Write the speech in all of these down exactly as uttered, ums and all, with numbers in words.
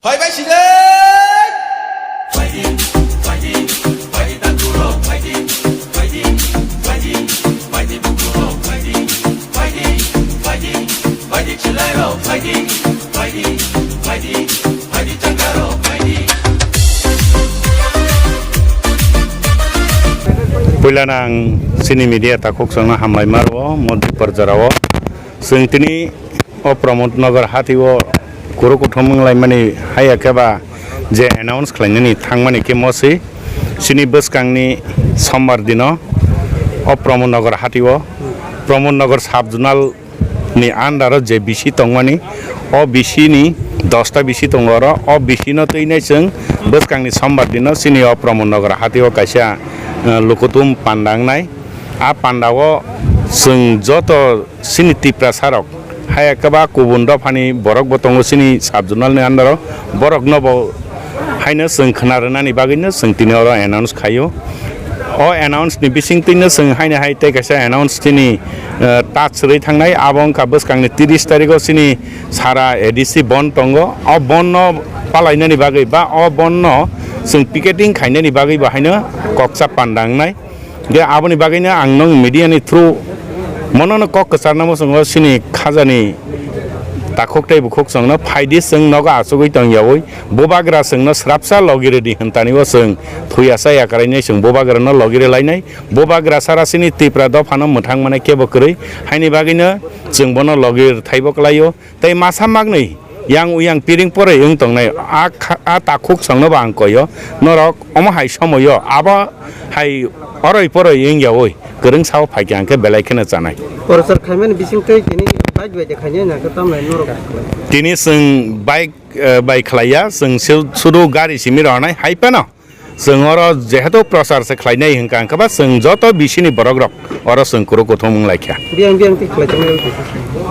Phai bai side. Puilano ang chini media takhuk chwngno hamlaima rwo, Modi Parjara o. Chwng tini o Pramod Nagar hati o kuru kuthum wng laimani haya khe ba je announce khlainani thangmani khe moswi chini bwskangni sombar dino o Pramod Nagar hati o Pramod Nagar sub zonal ni under o je bisi tongmani o bisi ni dosta bisi tongo oro o bisi no twi nai chwng bwskangni sombar dino chini o Pramod Nagar hati o kaisa, eh, lukutum panda wngnai. A panda o chwng joto chini Tiprasa rok, haya khe ba kubun dophani borok bo tongo chini sub zonal ni under o, borok no bo haino chwng khna rwnani bagwi no chwng tini oro announce khaio. O announce ni bising twi no chwng haino hai tei kaisa announce tini, eh, touch rwi thangnai, abo wngkha bwskangni tris tarikh o chini sara A D C bon tongo. O bon no palainani bagwi ba o bon no chwng picketing khainani bagwi bo haino koksa panda wngnai. Hingkhe aboni bagwino ang nwng media ni through mono no kok kwcharna muchungo chini khajani takhuk tei bukhuk chwngno phaidi chwng nogo achugwi tongyawi bubagra chwngno srapsa logi rwdi hwntani o chwng thuya chaya kwrainai chwng bubagra no logi rwlainai bubagra sara chini Tipra dophano mwthang mane kebo kwrwi haini bagwino chwng bono logi rwthaibo kwlaio. Tei masa maknwi yang uyang piring poroi wng tongnai a kha-, a takhuk chwngno bo ang koio, norok omo hai somoio abo hai oroi poroi wng yaui kwrwng sao phaikha hwnkhe belai kheno chanai. Orchar khaimani bisingtwi tini bike bai de khainai hwnkhe tamlai norok? Tini chwng bike, eh, bai khlaiya, chwng su-, sudu gari simi rohornai hai phano. Chwng oro jehetu prochar se khlainai hwnkha, hwnkhe ba chwng joto bisini borok rok oro chwng kuru kuthum wng laikha. Biyang biyang twi khlaijak nai.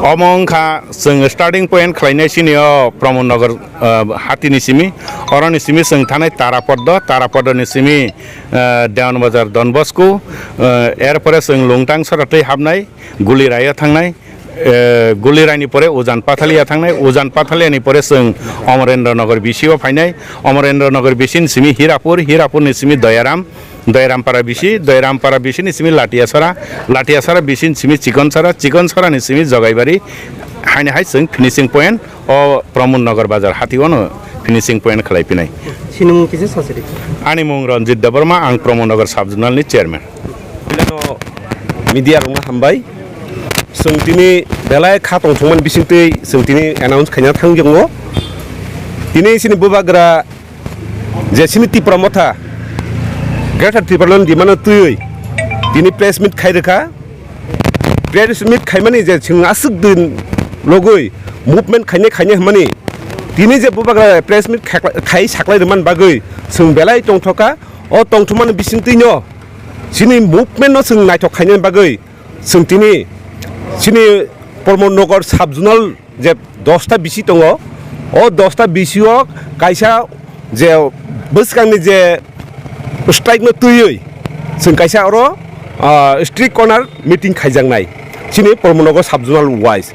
Omo wngkha chwng starting point khlainai chini o Pramod Nagar, ah, hatini simi, oroni simi chwng thanai Tarapaddo, Tarapaddo ni simi, ah, Dewan Bazar Don Bosco, ah, er pore chwng Lungtang sora twi hapnai, Guliraio thangnai, eh, Guliraini pore Ujan Pathalia thangnai, Ujan Pathalia ni pore chwng Amarendra Nagar bisi o phainai, Amarendra Nagar bisi ni simi Hirapur, Hirapur ni simi Doyaram, Doyaram para bisi, Doyaram para bisi ni simi Latiasara, Latiasara bisi ni simi Chikonsara, Chikonsara ni simi Jogaibari, haini hai chwng finishing point o Pramod Nagar bazar hati o no finishing point khlai phinai. Sinimung kisa sasiri. Ani mung Ranjit Debbarma, ang Pramod Nagar sub zonal ni chairman. Puilano media rokno hambai. Chwng tini belai kha tongthokmani bisingtwi chwng tini announce khaina thangjakgo. Tini chini bubagra je chini Tipra Motha Greater Tipraland demand-o twiwi tini press meet khai rwkha. Press meet khaimani je chwng aswk din logwi movement khainai khainai hwnmani tini je bubagra press meet khai, khai saklai rwmani bagwi chwng belai tongthokha. O tongthokmani bisingtwino chini movement no chwng naithok khainani bagwi chwng tini chini Pramod Nagar sub zonal je dosta bisi tongo, o dosta bisi o kaisa je bwskangni je strike no twiwi chwng kaisa oro, ah, street corner meeting khaijaknai chini Pramod Nagar sub zonal wise.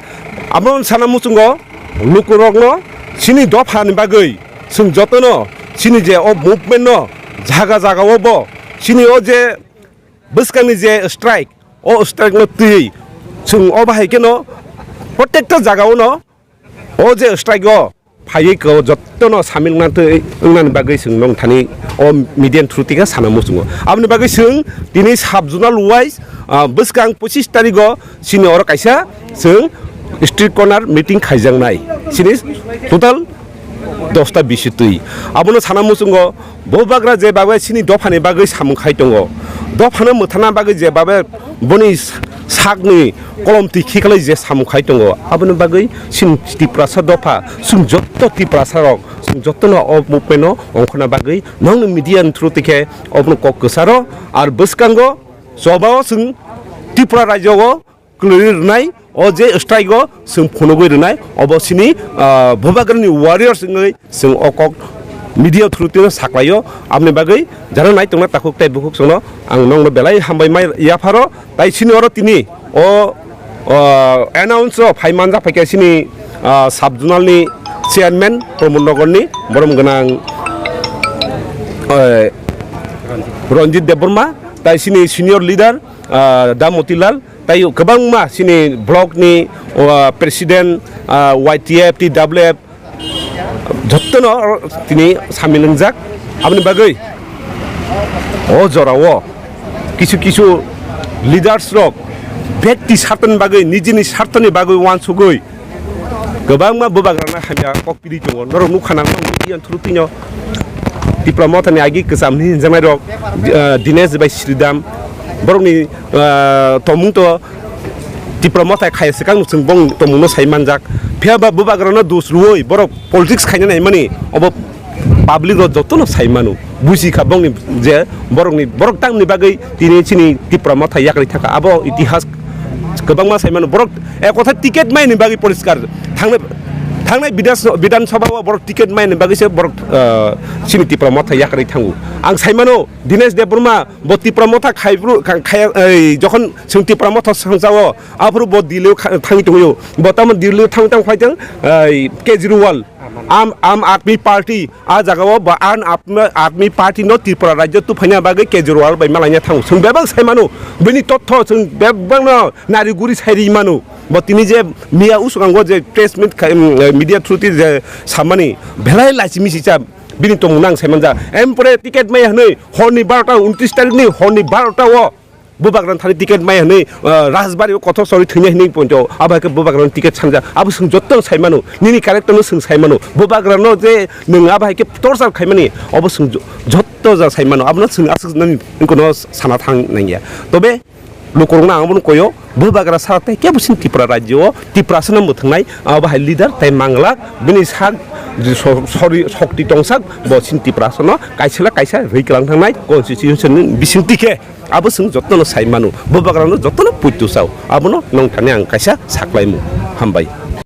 Amo sana muchungo lukurokno chini dophani bagwi chwng jotono chini je o movement no jaga jaga o bo chini o je bwskangni je strike, o strike no twiwi chwng o bahai kheno protekta jaga o no o je strike o phaiwi ko jottono samil wngna twi wngnani bagwi chwng nong thani o media ni through twi khe sana muchungo. Aboni bagwi chwng tini sub zonal wise, ah, bwskang pochis tarikh o chini oro kaisa chwng street corner meeting khaijaknai chini total dosta bisi twi. Abono sana muchungo bubagra je bagwi chini dophani bagwi samung khai tongo, dophano mwthana bagwi je bagwi boni sakni kolom twi khiklai je samung khai tongo, aboni bagwi chini Tiprasa dopha chwng jotto Tiprasa rok chwng jottono o movement no ongkhorna bagwi nongni media ni through twi khe obono kok kwcharo ar bwskango chobao chwng Tripura rajyo o kwlwi rwnai, o je strike o chwng phunugwi rwnai, obo chini, ah, bubagrani warriors wngwi chwng o kok media through twi saklaio. Aboni bagwi jara nai tongna takhuk tei bukhuk chwngno ang nongno belai hambai mai yapharo. Tai chini oro tini o, o announce o phai manjak phaikha chini, ah, sub zonal ni chairman Pramod Nagarni borom gwnang, eh, Ranjit Debbarma, tai sini senior leader, ah, Da Motilal, tai kwbangma sini block ni, ah, president, ah, Y T F, T W F, jottono tini samil wngjak. Aboni bagwi o jorao kisu kisu leaders rok bekti sartoni bagwi, nijini sartoni bagwi wansugwi kwbangma bubagrana hamya kok piri tongo. Norok nukha nang mano, yang thuru tino Tipra Mothani agi kwcham hinwi hinjaknai rok, ah, Dinesh bai Sridham, borokni, ah, tongmung to Tipra Mothai khai swkang chwng bong tongmungno sai manjak. Phiya ba bubagrano dos rwui borok politics khaina naimani obo public rok jotono sai mano. Buji kha bongni je borokni, borok tangni bagwi tini chini Tipra Mothai yakarwi thangkha. Abo itihas kwbangma sai mano. Borok ek kotha ticket maini bagwi poriskar thangnai, thangnai Bidhan, Bidhan Sabha o borok ticket maini bagwi se borok, ah, chini Tipra Mothai yakarwi thango. Ang sai mano Dinesh Debbarma bo Tipra Motha khai bru-, khai, khai, ei, jokhon chwng Tipra Motha sangsa o, aphuru bo Delhi o kha-, thangwi tongwi o. Bo tamo Delhi o thang tang phai tong, ei, Kejriwal, Aam, Aam Aadmi Party, a jaga o bo Aam Aadmi, Aadmi Party no Tripura rajyo tuphaina bagwi Kejriwal bai malaina thango. Chwng bebak sai mano, bini totho chwng bebak no nari guri sai ri mano. Bo tini je miya usukang o je press meet khai, em, media through twi je samani belai lachimi si cha. Bini tongmung nang sai manja. Em pore ticket maya hwnwi horni barota, untris tarikni horni barota o bubagrano thani ticket maya hwnwi, ah, Rajbari o kothok sori thwinai hwnwi poito. Abo hai khe bubagrano ticket sanja. Abo chwng jotto sai mano. Nini character no chwng sai mano. Bubagrano je nwng abo hai khe torture khaimani, obo chwng jo-, jotto ja sai mano. Abono chwng aswk nani wngkhe no sana thang nangya. Tobe lukurokno ang abono koyo, bubagra sara tei kebo chini Tripura rajyo o Tiprasano mwthwngnai, abo hai leader tei manglak, bini sak je so-, sori-, shokti tongsak, bo chini Tiprasano kaisa le kaisa rwi kwlang thangnai constitution ni bisingtwi khe. Abo chwng jotono sai mano, bubagrano jotono poito chao, abono nongthani ang kaisa saklaimung. Hambai.